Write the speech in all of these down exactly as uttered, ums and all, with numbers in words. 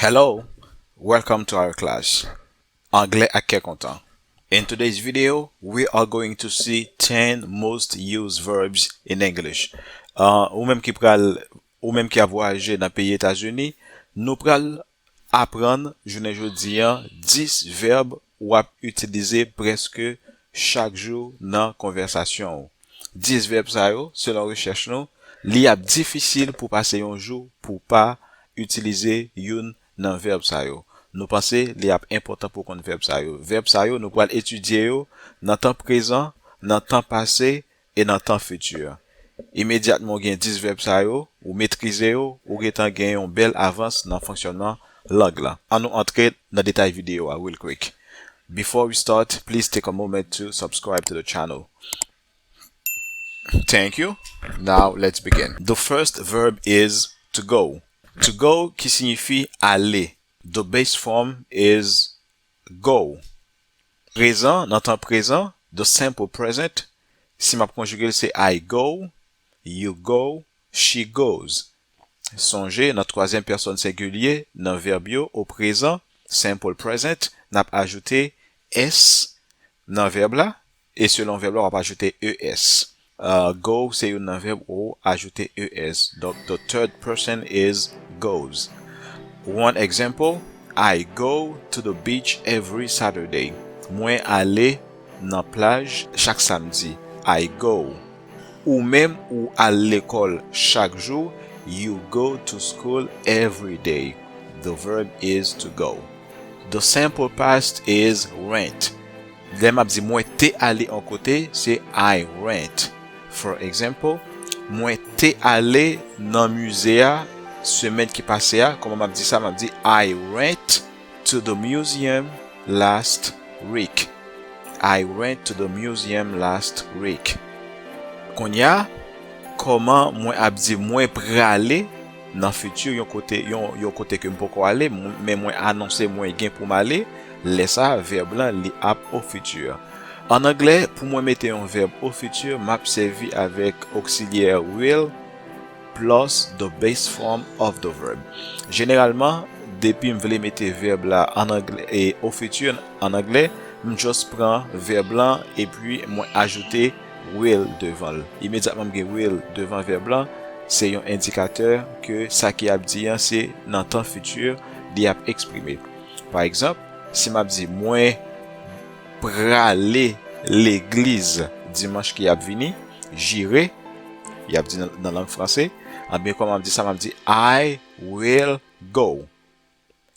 Hello, welcome to our class. Anglè ak kè kontan. In today's video, we are going to see ten most used verbs in English. Uh, ou menm ki pral, ou menm ki ap vwayaje nan peyi Etazini, nou pral aprann jounen jodi an dis vèb w ap itilize prèske chak jou nan konvèsasyon w. Dis vèb sa yo, selon rechèch nou, li ap difisil pou pase yon jou pou w pa itilize youn nan vèb sa yo. Nou panse li ap enpòtan pou w konn vèb sa yo. Vèb sa yo, nou pral etidye yo nan tan prezan, nan tan pase e nan tan fiti. Imedyatman w gen dis vèb sa yo, ou metrize yo, ou gentan gen yon bèl avans nan fonksyònman lang lan. Ann nou antre nan detay videyo a real quick. Before we start, please take a moment to subscribe to the channel. Thank you. Now let's begin. The first verb is to go. To go ki siyifi ale. The base form is go. Prezan, nan tan prezan, the simple present, si m ap konjige l se I go, you go, she goes. Sonje, nan twazyèm pèsòn sengilye, nan vèb yo, o prezan, simple present, n ap ajoute S nan vèb la, e selon vèb la, w ap ajoute E S. Uh, go se youn nan vèb ou ajoute E S. Donk, the third person is goes. One example, I go to the beach every Saturday. Mwen ale nan plaj chak samdi. I go. Ou menm ou al lekòl chak jou. You go to school every day. The verb is to go. The simple past is went. Lè m ap di mwen te ale yon kote, se I went. For example, mwen te ale nan mize a semèn ki pase a. Kòman m ap di sa? M ap di I went to the museum last week. I went to the museum last week. Kounye a, kòman mwen ap di mwen prale nan fiti, yon kote, yon, yon kote ke m poko ale, m-, men mwen anonse mwen gen pou m ale, lè sa a, vèb lan, li ap o fiti. An anglè, pou mwen mete yon vèb o fiti, m ap sèvi avèk oksilyè will plus the base form of the verb. Jeneralman, depi m vle mete vèb la an anglè, e o fiti an anglè, m just pran vèb lan epi mwen ajoute will devan l. Imedyatman m gen will devan vèb lan, se yon endikatè ke sa ki ap di an se nan tan fiti li ap eksprime. Pa egzanp, si m ap di mwen prale legliz dimanch ki ap vini, j'irai, y ap di nan, nan lang franse, anben kòman m ap di sa? M ap di I will go.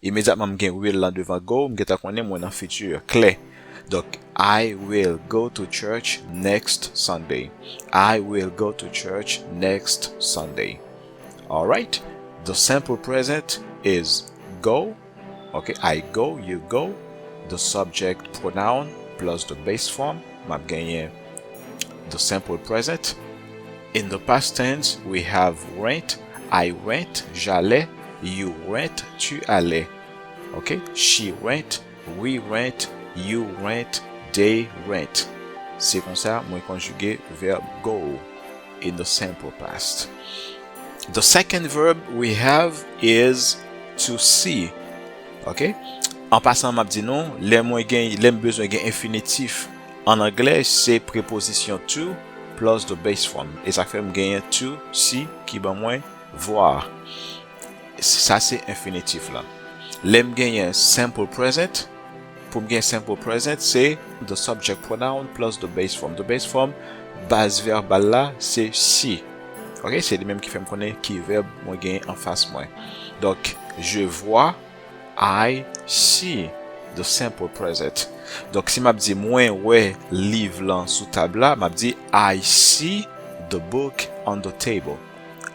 Imedyatman m gen will lan devan go, m gentan konnen mwen nan fiti klè. Donk, I will go to church next Sunday. I will go to church next Sunday. Alright? The simple present is go. Ok, I go, you go. The subject pronoun plus the base form. M ap genyen the simple present. In the past tense, we have went, I went, j'allais, you went, tu allais. Ok, she went, we went, you went, they went. Se konsa mwen konjige vèb go in the simple past. The second verb we have is to see. Ok? An pasan, m ap di nou, lè mwen gen, lè m bezwen gen enfinitif an anglè, se prepozisyon to plus the base form. E sa k fè m genyen to see ki ban mwen voir. Sa se enfinitif lan. Lè m genyen simple present, pou m gen simple present, se the subject pronoun plus the base form. The base form, baz vèbal la, se see. Ok, se li menm ki fè m konnen ki vèb mwen genyen anfas mwen. Donk, je vois, I see the simple present. Donk, si m ap di mwen wè liv lan sou tab la, m ap di I see the book on the table.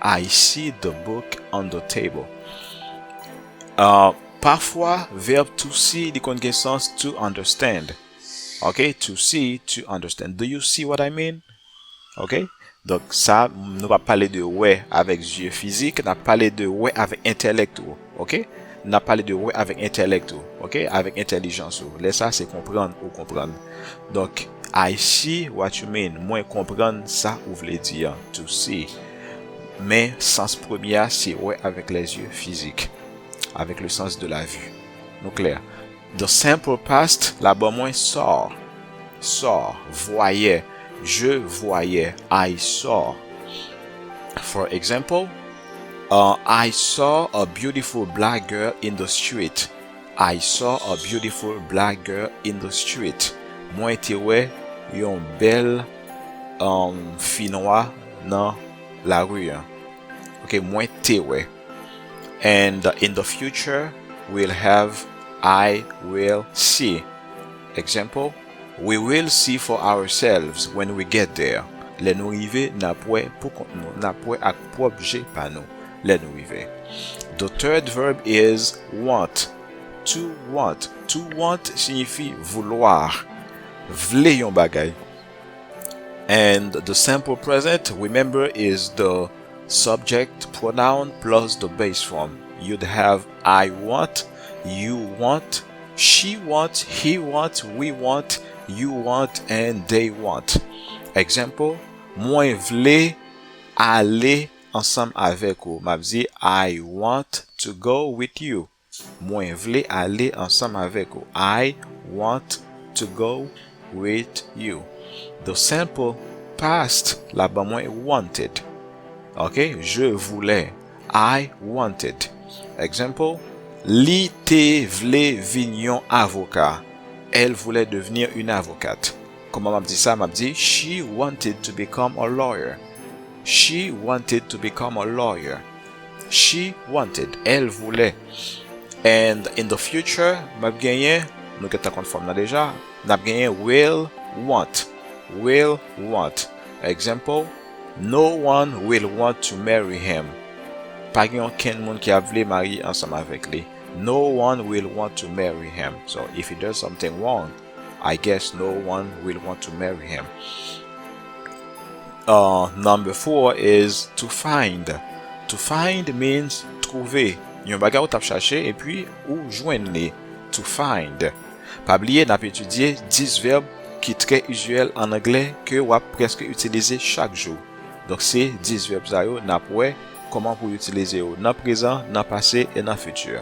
I see the book on the table. Uh, pafwa, vèb to see, li konn gen sans to understand. Ok, to see, to understand. Do you see what I mean? Ok? Donk, sa, nou p ap pale de wè avèk zye fizik, n ap pale de wè avèk entèlèk ou. Ok? N ap pale de wè avèk entèlèk ou. Ok? Avèk entèlijans ou. Lè sa, se konprann ou konprann. Donk, I see what you mean. Mwen konprann sa ou vle di an. To see. Men, sans premye a, se wè avèk lèzye fizik. avec le sens de la vue. Nou klè. The simple past la ban mwen saw. Saw, vwayè. Je voyais, I saw. For example, uh, I saw a beautiful black girl in the street. I saw a beautiful black girl in the street. Mwen te wè yon bèl um, fi nwa nan lari an. Ok, mwen te wè. And in the future, we'll have I will see. Example, we will see for ourselves when we get there. Lè nou rive, n ap wè pou kont nou, n ap wè ak pwòp je pa nou lè nou rive. The third verb is want. To want. To want siyifi vouloir, vle yon bagay. And the simple present, remember, is the subject pronoun plus the base form. You'd have I want, you want, she wants, he wants, we want, you want, and they want. Example, mwen vle ale ansanm avèk ou. M ap di, I want to go with you. Mwen vle ale ansanm avèk ou. I want to go with you. The simple past la ban mwen wanted. Ok, je voulais. I wanted. Example, li te vle vin yon avoka. Elle voulait devenir une avocate. Kòman m ap di sa? M ap di, she wanted to become a lawyer. She wanted to become a lawyer. She wanted. Elle voulait. And in the future, m ap genyen, nou gentan konn fòm nan deja, n ap genyen will want. Will want. Example, no one will want to marry him. Pa gen okenn moun ki ap vle marye ansanm avèk li. No one will want to marry him. So if he does something wrong, I guess no one will want to marry him. Uh, number four is to find. To find means trouver. Yon bagay ou t ap chache epi ou jwenn li. To find. Pa bliye, n ap etidye dis vèb ki trè izyèl an anglè ke w ap prèske itilize chak jou. Donk, se dis vèb sa yo, n ap wè kòman pou w itilize yo nan prezan, nan pase e nan fiti.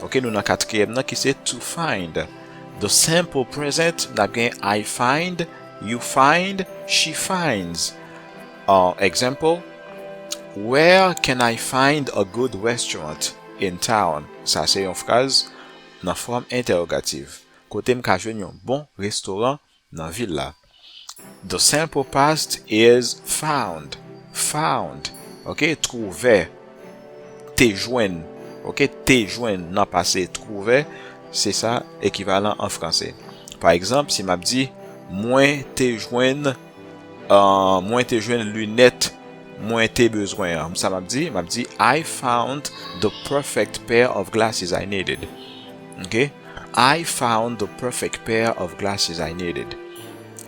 Ok, nou nan katriyèm nan ki se to find. The simple present, n ap gen I find, you find, she finds. Uh, example, where can I find a good restaurant in town? Sa se yon fraz nan fòm entèwogatif. Kote m ka jwenn yon bon restoran nan vil la? The simple past is found. Found. Ok, trouver. Te jwenn. Ok, te jwenn nan pase, trouver, se sa ekivalan an franse. Pa egzanp, si m ap di, mwen te jwenn, uh, mwen te jwenn linèt mwen te bezwen an. Sa m ap di, m ap di, I found the perfect pair of glasses I needed. Ok? I found the perfect pair of glasses I needed.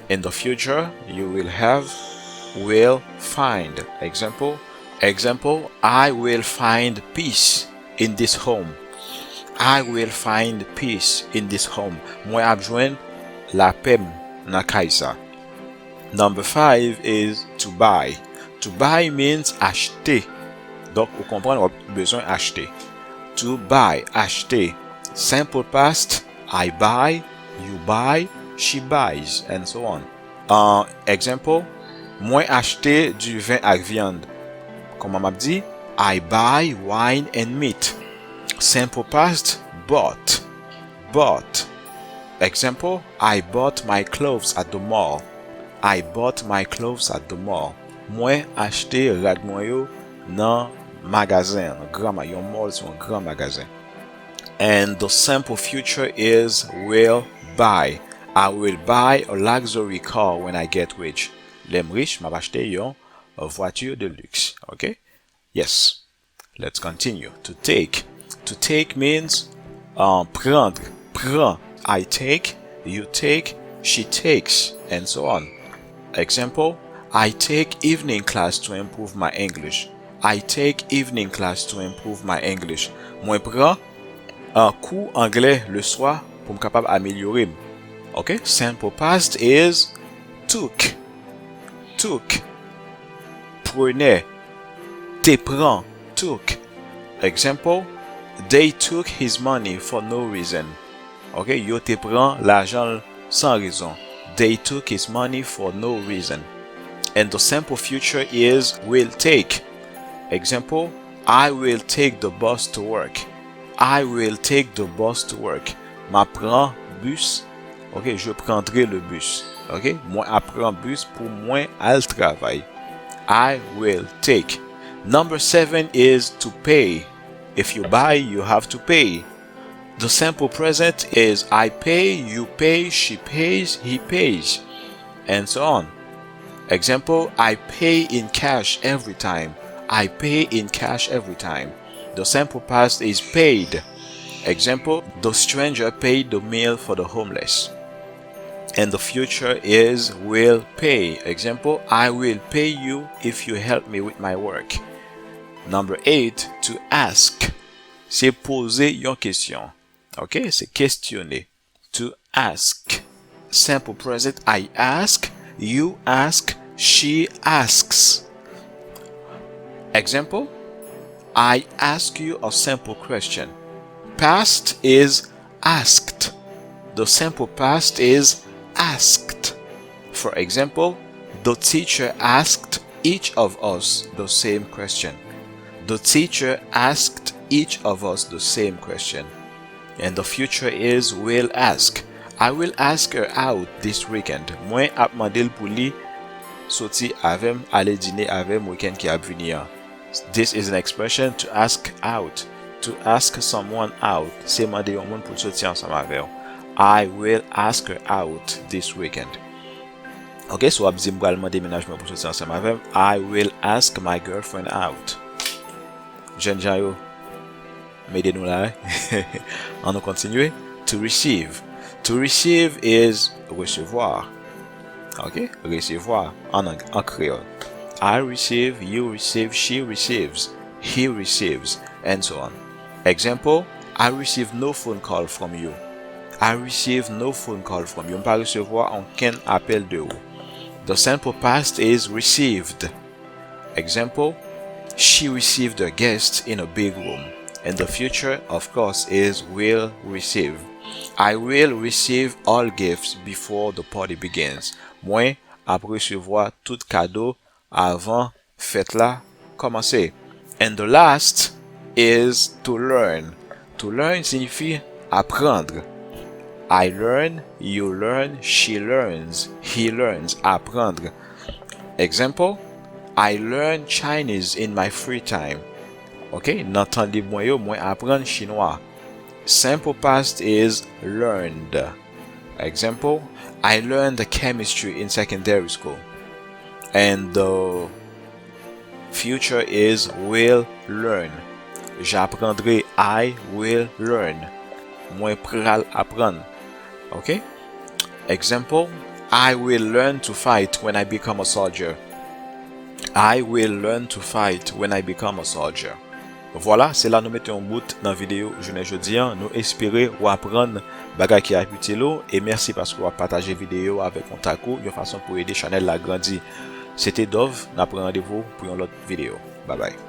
In the future, you will have, will find. Example, example, I will find peace in this home. I will find peace in this home. Mwen ap jwenn lapè m nan kay sa. Number five is to buy. To buy means achte. Donk, ou konprann, w ap bezwen achte. To buy, achte. Simple past, I buy, you buy, she buys, and so on. An egzanp, mwen achte diven ak vyann. Kòman m ap di? I buy wine and meat. Simple past, bought. Bought. Example, I bought my clothes at the mall. I bought my clothes at the mall. Mwen achte rad mwen yo nan magazen an, gran ma-, yon mall se yon gran magazen. And the simple future is will buy. I will buy a luxury car when I get rich. Lè m rich, m ap achte yon vwati de luxe. Ok? Yes. Let's continue. To take. To take means, uh, prendre. Pran. I take, you take, she takes, and so on. Example, I take evening class to improve my English. I take evening class to improve my English. Mwen pran, uh, kou anglè le swa pou m kapab amelyore m. Ok? Simple past is took. Took. Prenait. Te pran. Took. Example, They took his money for no reason. Ok, yo te pran lajan l san rezon. They took his money for no reason. And the simple future is will take. Example, I will take the bus to work. I will take the bus to work. M ap pran bis. Ok, je prendrai le bus. Ok, mwen ap pran bis pou mwen al travay. I will take. Number seven is to pay. If you buy, you have to pay. The simple present is I pay, you pay, she pays, he pays, and so on. Example, I pay in cash every time. I pay in cash every time. The simple past is paid. Example, the stranger paid the meal for the homeless. And the future is will pay. Example, I will pay you if you help me with my work. Number eight, to ask. Se poze yon kesyon. Ok, se kestyone. To ask. Simple present, I ask, you ask, she asks. Example, I ask you a simple question. Past is asked. The simple past is asked. For example, the teacher asked each of us the same question. The teacher asked each of us the same question. And the future is will ask. I will ask her out this weekend. Mwen ap mande l pou li soti avè m, ale dine avè m wikenn ki ap vini an. This is an expression to ask out. To ask someone out, se mande yon moun pou l soti ansanm avè w. I will ask her out this weekend. Ok, si w ap di m pral mande mennaj mwen pou soti ansanm avè m, I will ask my girlfriend out. Jènjan yo, m ede nou la, wi. Ann nou kontinye. To receive. To receive is recevoir. Ok, resevwa an ang, an kreyòl. I receive, you receive, she receives, he receives, and so on. Example, I receive no phone call from you. I receive no phone call from you. M pa resevwa ankenn apèl de ou. The simple past is received. Example, she received a guest in a big room. And the future, of course, is will receive. I will receive all gifts before the party begins. Mwen ap resevwa tout kado avan fèt la kòmanse. And the last is to learn. To learn siyifi aprann. I learn, you learn, she learns, he learns. Aprann. Example, I learn Chinese in my free time. Ok, nan tan lib mwen yo, mwen aprann chinwa. Simple past is learned. Example, I learned chemistry in secondary school. And the future is will learn. J'apprendrai, I will learn. Mwen pral aprann. Ok? Example, I will learn to fight when I become a soldier. I will learn to fight when I become a soldier. Vwala, se la nou mete yon bout nan videyo jounen jodi an. Nou espere w aprann bagay ki ap itil ou, e mèsi paske w ap pataje videyo avèk kontak ou yon fason pou ede chanèl la grandi. Se te Dove, n ap pran randevou pou yon lòt videyo. Babay.